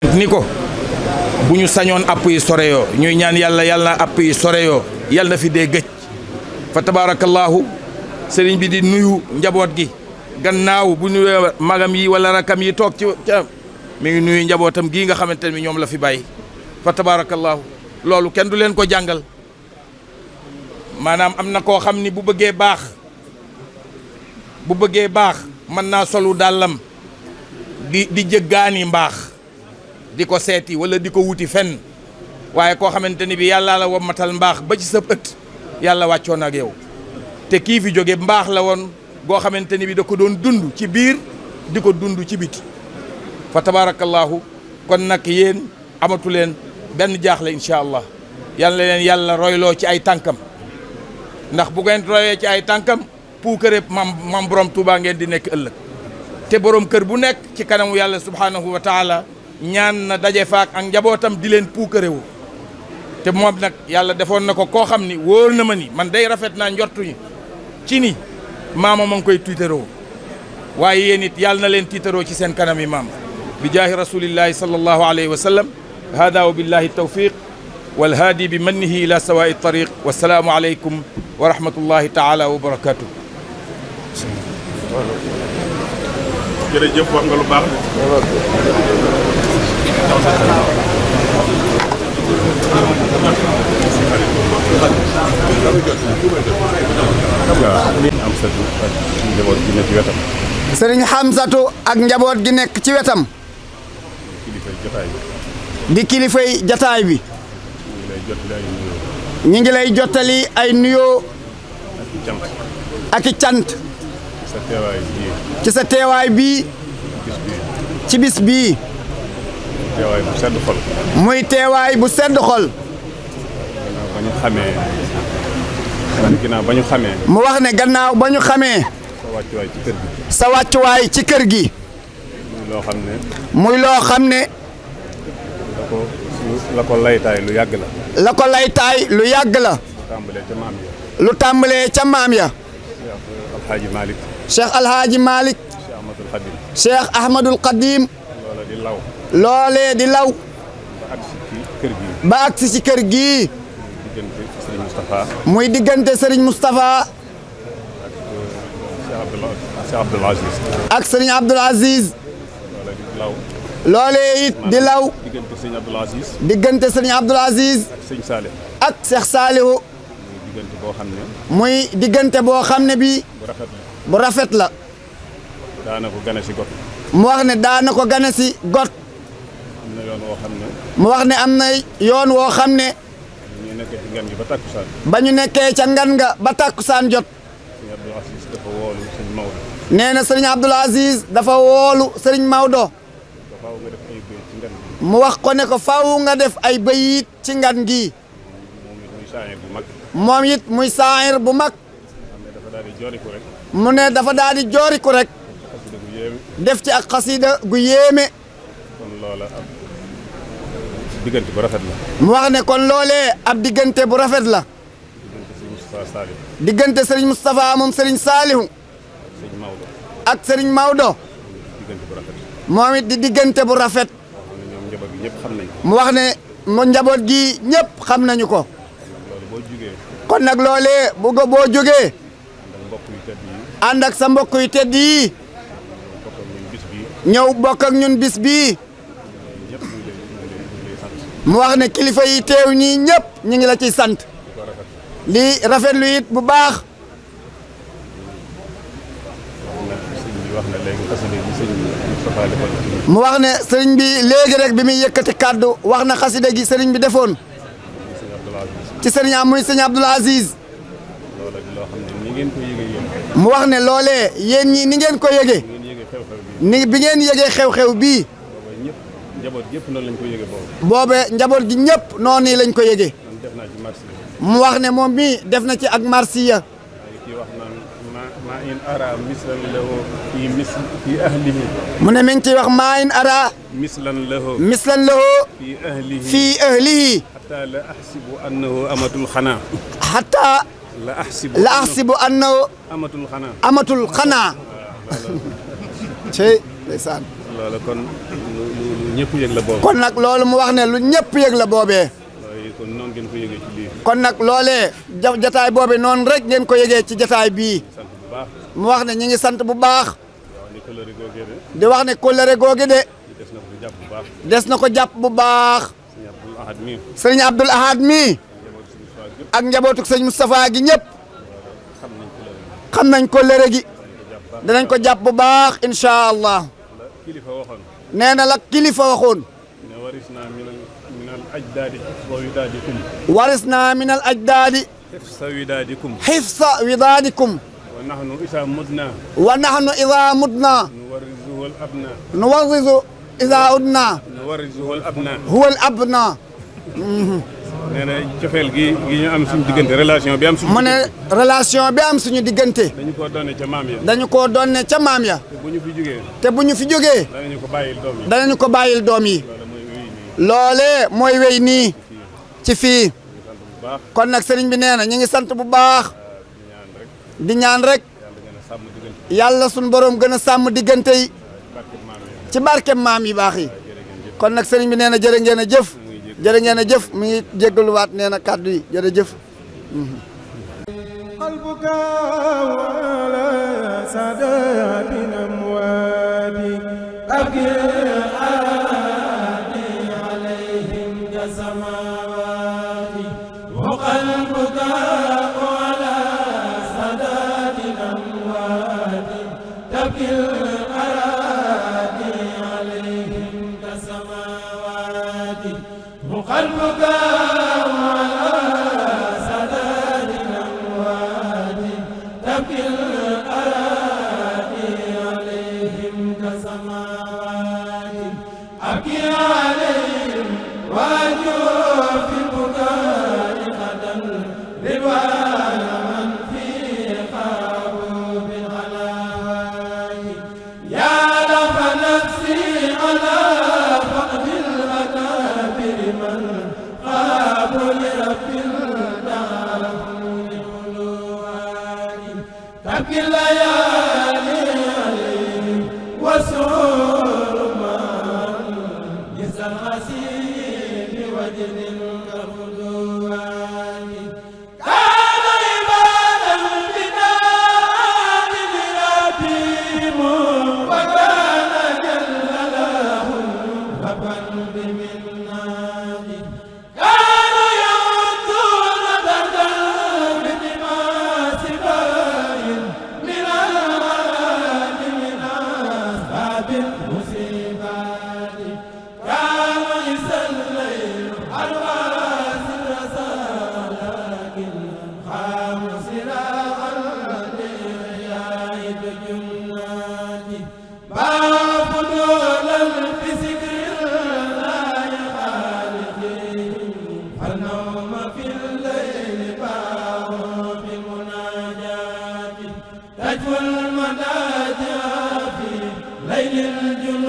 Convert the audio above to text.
ni ko bu ñu sañoon app yi sore yoo ñuy ñaan yàlla yàlla na app yi sore yoo yàlla na fi dee gëj fa tabaarakallaahu sëriñ bi di nuyu njaboot gi gannaaw bu ñu magam yi wala rakam yi toog ci mi ngi nuyu njabootam gii nga xamante ne ñoom la fi bàyyi fa tabaarakallaahu loolu kenn du leen ko jàngal maanaam am na koo xam ni bu bëggee baax mën naa solu dàllam di jëggaani mbaax di ko seeti wala di ko wuti fenn waaye koo xamante ni bi yàlla la wommatal mbaax ba ci sa ëtt yàlla wàccoon ak yow te kii fi jóge mbaax la woon goo xamante ni bi da ko doon dund ci biir di ko dund ci biti fa tabaarakallaahu kon nag yéen amatu leen benn jaaxle incha allah yàlla leen yàlla royloo ci ay tànkam ndax bu ngeen royee ci ay tànkam puukare mam borom Tuubaa ngeen di nekk ëllëg te borom kër bu nekk ci kanamu yàlla subhaanahu wa taala ñaan na daje faak ak njabootam di leen puukarewu te moom nag yàlla defoon na ko koo xam ni wóor na ma ni man day rafet naa njortuñu ci ni maama ma ngi koy tiitaroo waaye yéen it yàlla na leen tiitaroo ci seen kanam yi maam bi jaahi rasulillahi sallallahu alayhi wa sallam hada wa billahi tawfiq walhaadi bi mannihi ila sawaa'i tariq wasalaamu aleykum wa rahmatullahi taala wa barakatuh. jërëjëf wax nga lu baax Sëriñ Hamsatu ak njaboot gi nekk ci wetam di kilifay jataay bi ñi ngi lay jottali ay nuyoo ak i cant ci sa teewaay bii ci bis bii muy teewaay bu sedd xol mu wax ne gannaaw ba ñu xamee sa wàccuwaay ci kër gi muy loo xam ne la ko laytaay lu yàgg la la ko laytaay lu yàgg la lu tàmbalee ca maam ya Alhaaji Malick Cheikh Alhaaji Malick Cheikh Ahmadul Qadim loolee di law ba agsi ci kër gi muy diggante Serigne Moustapha ak Serigne Abdoul Aziz loolee it di law diggante Serigne Abdoul Aziz ak Cheikh Salihu muy diggante boo xam ne bi bu rafet la daana ko gane si got mu wax ne daana ko gane si got mu wax ne am na yoon woo xam ne ba ñu nekkee ca ngan nga ba tàkkusaan jot nee na Serigne Abdoul Aziz dafa woolu Serigne Maodo mu wax ko ne ko faaw nga def ay bayit ci ngan gi moom it muy saayir bu mag mu ne dafa daal di jooriku rek def ci ak xasida gu yéeme diggante bu rafet la mu wax ne kon loolee ab diggante bu rafet la diggante Serigne Moustapha moom Serigne Salihu ak Serigne Maodo moom it di diggante bu rafet mu wax ne mu njaboot gi ñëpp xam nañu ko kon nag loolee bu ko boo jógee ànd ak sa mbokk yu tedd yi ñëw bokk ak ñun bis bii mu wax ne kilifa yi teew ñii ñëpp ñu ngi la ciy sant lii rafetlu it bu baax mu wax ne sëriñ bi léegi rek bi muy yëkkati kàddu wax na xasida gi sëriñ bi defoon ci sëriñ am muy sëriñ Abdoul Aziz mu wax ne loolee yéen ñii ni ngeen ko yëgee ni bi ngeen yëgee xew-xew bii boobe njaboot gi ñëpp noonu lañ ko yëgee mu wax ne moom mii def na ci ak marsiya mu ne mi ngi ciy wax maa in ara mislan lahu fii ahlihi hatta la ahsibu annahu amatul xanaa hatta la ahsibu annahu amatul xanaa cey ndeysaan loola kon lu ñëpp yëg la boobu. kon nag loolu mu wax ne lu ñëpp yëg la boobee. waaye kon noonu ngeen ko yëgee ci lii. kon nag loolee jataay boobee noonu rek ngeen ko yëgee ci jataay bii. sant bu baax. mu wax ne ñi ngi sant bu baax. waaw ni kóllëre googee de. di wax ne kóllëre googe de. des na ko jàpp bu baax. des na ko jàpp bu baax. sëñ Abdul Ahad mii. sëriñ Abdul Ahad mii. ak njabootuk sëñ Moustapha gi ñëpp. xam nañ kóllëre gi. danañ ko jàpp bu baax incha allah. kilifa waxoon. nee na la kilifa waxoon. ne waris naa minal ajdaadi xifsa widaadikum. waris naa minal ajdaadi. xifsa widaadikum. xifsa widaadikum. wa nahnu isa mudna. wa nahnu ida mudna. nuwarrizuhu al abna. nuwarrizu ida udna. nuwarrizuhu al abna. huwa al abna. nee na cofeel gi ñu am suñu diggante relation bi am suñu. mu ne relation bi am suñu diggante. dañu koo doonne ca maam ya. dañu koo doonne ca maam ya. te bu ñu fi jógee. te bu ñu fi jógee. danañu ko bàyyil doom yi. danañu ko bàyyil doom yi. loolu mooy wéy nii. loolee mooy wéy nii. ci fii. sant bu baax. kon nag sëriñ bi nee na ñu ngi sant bu baax. di ñaan rek. yàlla suñu borom gën a sàmm diggante yi. ci barke maam yi baax yi. kon nag sëriñ bi nee na jërë ngeen a jëf. jërë ngeen a jëf mi ngi jéggaluwaat nee na kàddu yi jërëjëf. البكاء على سادات الأموات أبكي الآدي عليهم كسماوات وقلبك على سادات الأموات تبكي الآدي عليهم كسماوات وقلبك تجفو المناجا في ليل الجنود